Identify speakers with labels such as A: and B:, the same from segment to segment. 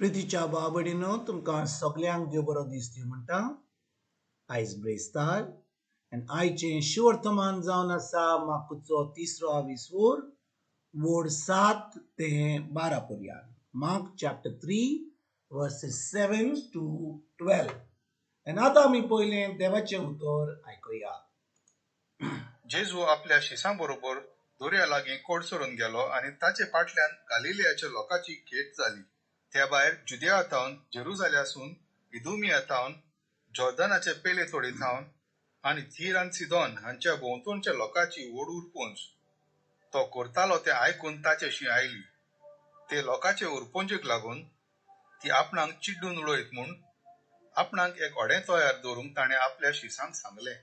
A: प्रितीच्या भाव भयणीनो, तुमकां सगल्यांक देव बरो दीस दिवं म्हणटा. आयज ब्रेस्तार आनी आयचें शिवर्तमान जावन आसा मार्कुचो तिसरो आविस्वोर, वोड 7 ते 12 पर्यंत. Mark chapter 3, verses 7 to 12. आनी आतां आमी पयलें देवाचें उतर आयकुया.
B: जेजू आपल्या शिसां बरोबर दर्या लागीं कडसरून गेलो आनी ताचे फाटल्यान गालिलियाच्या लोकांची खेट जाली. त्या भायर जुदिया थावन, जेरुजाल्यासून, इदुमिया थावन, जॉर्दनाचे पेले तोडी थावन आनी थीर आनी सिदोन हांच्या भोंवतणच्या लोकांची व्हड उरपुंज तो करतालो तें आयकून ताचेशी आयली. ते लोकांचे उरपुंजेक लागून ती आपणाक चिड्डून उडयत म्हूण आपणाक एक व्हडें तयार दवरूंक ताणें आपल्या शिसांक सांगलें.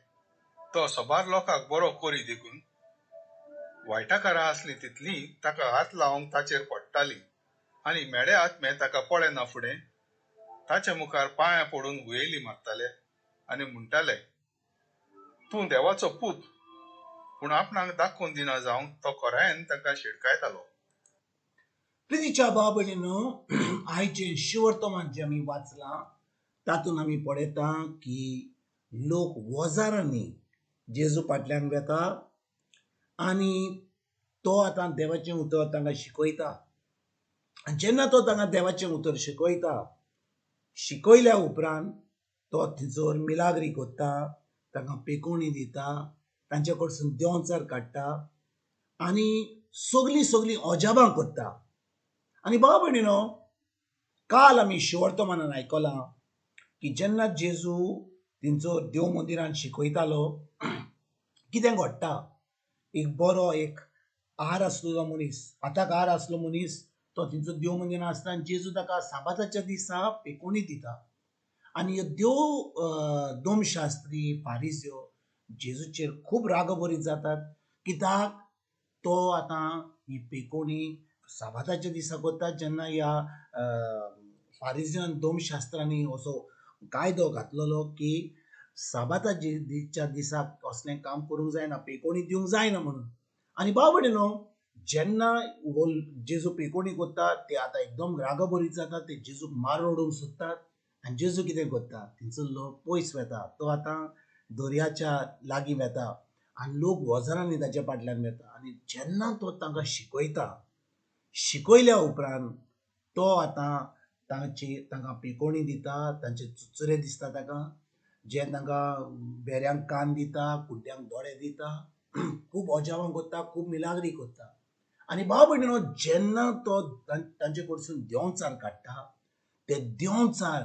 B: तो सबार लोकांक बरो करी देखून वायटाकारां आसलीं तितलीं ताका हात लावंक ताचेर पडटालीं आनी म्हेडे आत्मे ताका पळयना फुडें ताचे मुखार पांयां पडून हुयेली मारताले आनी म्हणटाले, तूं देवाचो पूत. पूण आपणाक दाखोवन दिना जावंक तो खोरायेन तांकां शिडकायतालो.
A: प्रितीच्या भाव भयणीनो, आयचें शिवर्तमान जें आमी वाचलां तातूंत आमी पळयता की लोक वजारांनी जेजू फाटल्यान वेता आनी तो आतां देवाचें उतर तांकां शिकयता. आनी जेन्ना तो तांकां देवाचें उतर शिकयता, शिकयल्या उपरांत तो थंयसर मिलाग्री करता, तांकां पेकोवणी दिता, तांचे कडसून देंवचार काडटा आनी सगलीं सगलीं अजाबां करता. आनी भाव भयणीनो, काल आमी शिवर्तमानान आयकलां की जेन्ना जेजू तेंचो देव मंदिरान शिकयतालो, कितें घडटा. एक बरो एक आर आसलेलो मनीस, हाताक आर आसलो मनीस, तो थंयचो देव मंदिरान आसता आनी जेजू ताका साबाताच्या दिसा पेकोवणी दिता. आनी ह्यो देव दोमशास्त्री, फारिज्यो जेजूचेर खूब रागबरीत जातात, कित्याक तो आतां ही पेकोवणी साबाताच्या दिसा करता, जेन्ना ह्या फारिज्यान, दोमशास्त्रांनी असो कायदो घातलेलो की साबाताच्या दिसाक असलें काम करूंक जायना, पेकोवणी दिवंक जायना म्हणून. आनी भाव भयणीनो, जेन्ना हो जेजू पेकोवणी करता, ते आतां एकदम रागबरीत जातात. ते जेजूक मारून उडोवंक सोदतात. आनी जेजू कितें करता? थंयसरलो पयस वेता. तो आतां दर्याच्या लागीं वेता आनी लोक वजारांनी ताच्या फाटल्यान वेता. आनी जेन्ना तो तांकां शिकयता, शिकयल्या उपरांत तो आतां तांची तांकां पेकोवणी दिता. तांचे चुचुरे दिसता ताका, जे तांकां बेऱ्यांक कान दिता, कुड्ड्यांक दोळे दिता, खूब अजापां करता, खूब मिलाग्री करता. आनी भाव भयणीनो, जेन्ना तो तांचे कडसून देंवचार काडटा, ते देंवचार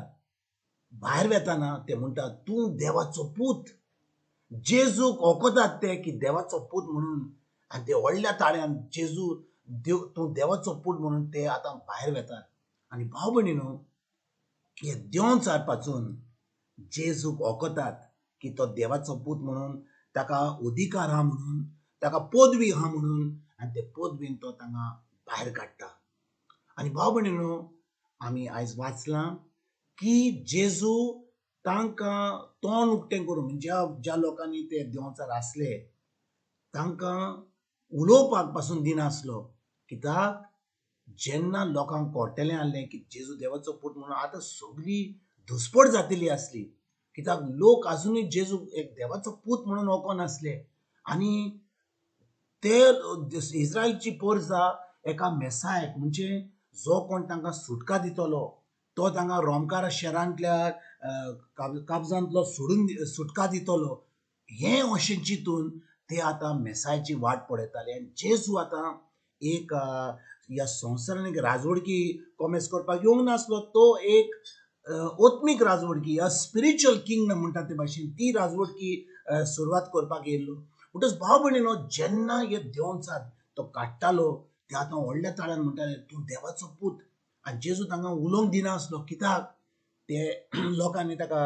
A: भायर वेताना ते म्हणटा, तूं देवाचो पूत. जेजूक वखतात ते की देवाचो पूत म्हणून. आनी ते व्हडल्या ताळ्यान, जेजू देव, तूं देवाचो पूत म्हणून ते आतां भायर वेतात. आनी भाव भयणीनो, हे देंवचार पासून जेजूक वखतात की तो देवाचो पूत म्हणून, ताका अधिकार आहा म्हणून, ताका पदवी आहा म्हणून. आनी ते पदवीन तो तांकां भायर काडटा. आनी भाव भयणीनो, आमी आयज वाचलां की जेजू तांकां तोंड उक्तें करून, म्हणजे ज्या ज्या लोकांनी ते देंवचार आसले तांकां उलोवपाक पासून दिनासलो. कित्याक जेन्ना लोकांक कळटलें आहलें की जेजू देवाचो पूत म्हणून, आतां सगळी धुसपट जातली आसली. कित्याक लोक आजुनूय जेजू एक देवाचो पूत म्हणून वळखनासले आनी ते इस्रायलची पोरजा एका मेसायक, म्हणजे जो कोण तांकां सुटका दितलो, तो तांकां रोमकारा शहरांतल्या काबजांतलो सोडून सुटका दितलो, हें अशें चिंतून ते आतां मेसायची वाट पळयताले. आनी जेजू आतां एक ह्या संवसारान एक राजवडकी कोमेस करपाक येवंक नासलो. तो एक आत्मीक राजवडकी या स्पिरिच्युअल किंगडम म्हणटा ते भाशेन ती राजवडकी सुरवात करपाक येयल्लो. म्हणटच भाव भयणीनो, जेन्ना हे देंवचार तो काडटालो, ते आतां व्हडल्या ताळ्यान म्हणटाले, तूं देवाचो पूत. आनी जेजू तांकां उलोवंक दिनासलो, कित्याक ते लोकांनी ताका,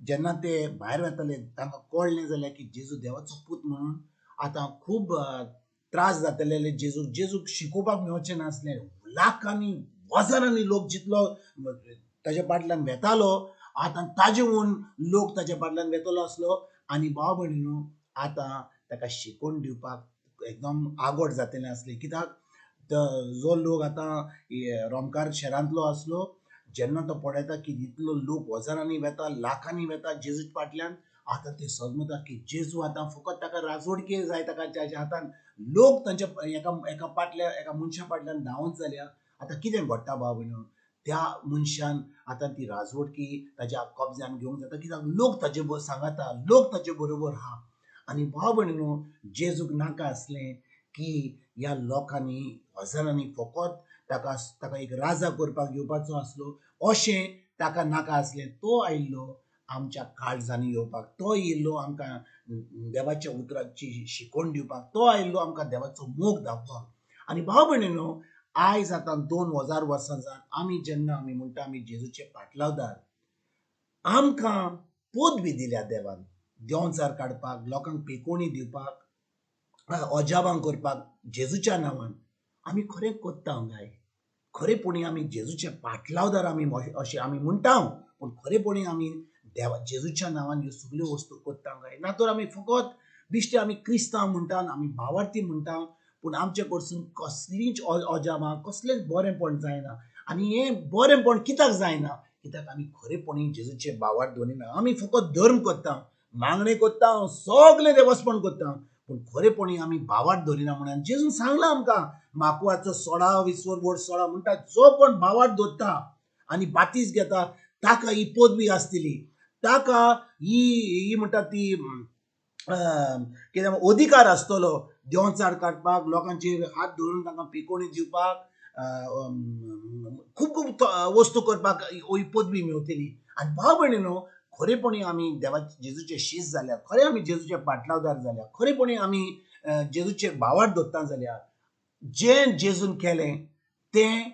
A: जेन्ना ते भायर वताले, तांकां कळ्ळें जाल्यार की जेजू देवाचो पूत म्हणून, आतां खूब त्रास जातले जेजूक. जेजूक शिकोवपाक मेळचें नासलें. लाखांनी, हजारांनी लोक जितलो ताच्या फाटल्यान वेतालो, आतां ताजे हून लोक ताच्या फाटल्यान वेतलो आसलो. आनी भाव भयणीनो, आतां ताका शिकोवन दिवपाक एकदम आगोड जातलें आसलें, कित्याक जो लोक आतां रोमकार शहरांतलो आसलो, जेन्ना तो पळयता की इतलो लोक हजारांनी वेता, लाखांनी वेता जेजू फाटल्यान, आतां ते समजता की जेजू आतां फकत ताका राजवडकी जाय ताका, ताच्या हातान लोक तांच्या एका एका फाटल्या एका मनशा फाटल्यान धांवत जाल्या. आतां कितें घडटा भाव भयणो, त्या मनशान आतां ती राजवडकी ताज्या कब्जान घेवंक जाता, कित्याक लोक ताजे सांगाता, लोक ताजे बरोबर आहा. आनी भाव भयणीनो, जेजूक नाका आसलें की ह्या लोकांनी हजारांनी फकत ताका ताका एक राजा करपाक घेवपाचो आसलो, अशें ताका नाका आसलें. तो आयिल्लो आमच्या काळजांनी येवपाक, तो येयल्लो आमकां देवाच्या उतराची शिकवण दिवपाक, तो आयिल्लो आमकां देवाचो मोग दाखोवपाक. आनी भाव भयणीनो, आयज आतां 2000 वर्सां जावन आमी जेन्ना आमी म्हणटा आमी जेजूचे पाटलावदार, आमकां पदवी दिल्या देवान देंवचार काडपाक, लोकांक पेकोवणी दिवपाक, अजाबां करपाक जेजूच्या नांवान. आमी खरें करता काय? खरेपणी आमी जेजूचे पाटलावदार आमी अशें आमी म्हणटा, पूण खरेपणी आमी देवा जेजूच्या नांवान ह्यो सगल्यो वस्तू करता काय? ना तर आमी फकत बिश्टे आमी क्रिस्तांव म्हणटा, आमी भावार्थी म्हणटा, पूण आमचे कडसून कसलीच अजाबां, कसलेंच बरेंपण जायना. आनी हें बरेंपण कित्याक जायना? कित्याक आमी खरेपणी जेजूचे भावार्थ दवरिना. आमी फकत धर्म करता, मागणें करता, सगळें देवस्पण करता, पूण खरेपणी आमी भावार्थ दवरिना. म्हणून जेजून सांगलां आमकां, माकुवाचो 16 विस्वर व्हड 16 म्हणटा, जो कोण भावार्थ दवरता आनी बातीस घेता ताका ही पदवी आसतली, ताका ही ही म्हणटा ती कितें अधिकार आसतलो देंवचार काडपाक, लोकांचेर हात धरून तांकां पिकोवणी दिवपाक, खूब खूब वस्तू करपाक ही पदवी मेवतली. आनी भाव भयणीनो, खरेपणी आमी देवा जेजूचे शीस जाल्यार, खरें आमी जेजूचे पाटलावदार जाल्यार, खरेपणी आमी जेजूचे भावार्थ दवरता जाल्यार, जें जेजून केलें तें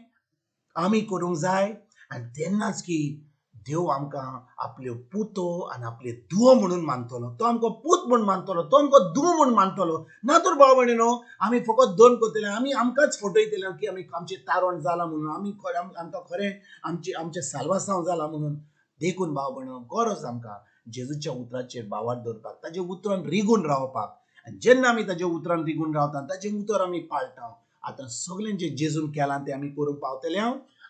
A: आमी करूंक जाय. आनी तेन्नाच की देव आमकां आपल्यो पुतो आनी आपले धुवो म्हणून मानतलो, तो आमकां पूत म्हूण मानतलो, तो आमकां धूव म्हूण मानतलो. ना तर भाव भयणीनो, आमी फकत दोन करतले, आमी आमकांच फटयतले की आमी आमचें तारण जालां म्हणून, आमी खरें आमकां खरें आमचें आमचें साल्वासांव जालां म्हणून. देखून भाव भयणो, गरज आमकां जेजूच्या उतराचेर भावार्थ दवरपाक, ताजे उतरान रिगून रावपाक. आनी जेन्ना आमी ताज्या उतरान रिगून रावता, ताजें उतर आमी पाळटा, आतां सगळें जें जेजून केलां तें आमी करूंक पावतले.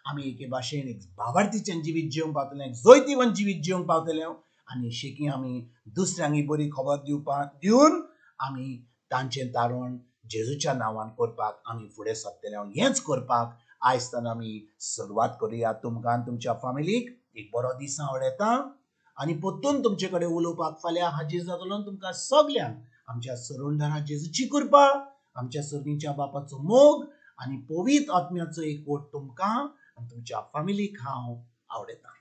A: आमी एके भाशेन एक भावार्थीचें जिवीत जिवंक पावतले, एक जैतिवंत जिवीत जिवंक पावतले. आनी शेकी आमी दुसऱ्यांक बरी खबर दिवपाक दिवन आमी तांचें तारण जेजूच्या नांवान करपाक आमी फुडें सरतले. हेंच करपाक आयज तान आमी सुरवात करुया. तुमकां आनी तुमच्या फामिलीक एक बरो दीस आवडटा आनी परतून तुमचे कडेन उलोवपाक फाल्यां हाजीर जातलो. तुमकां सगल्यांक आमच्या सरोंडरा जेजूची कृपा, आमच्या सर्गीच्या बापाचो मोग आनी पवित्र आत्म्याचो एकवट तुमकां आनी तुमच्या फामिलीक हांव आवडटा.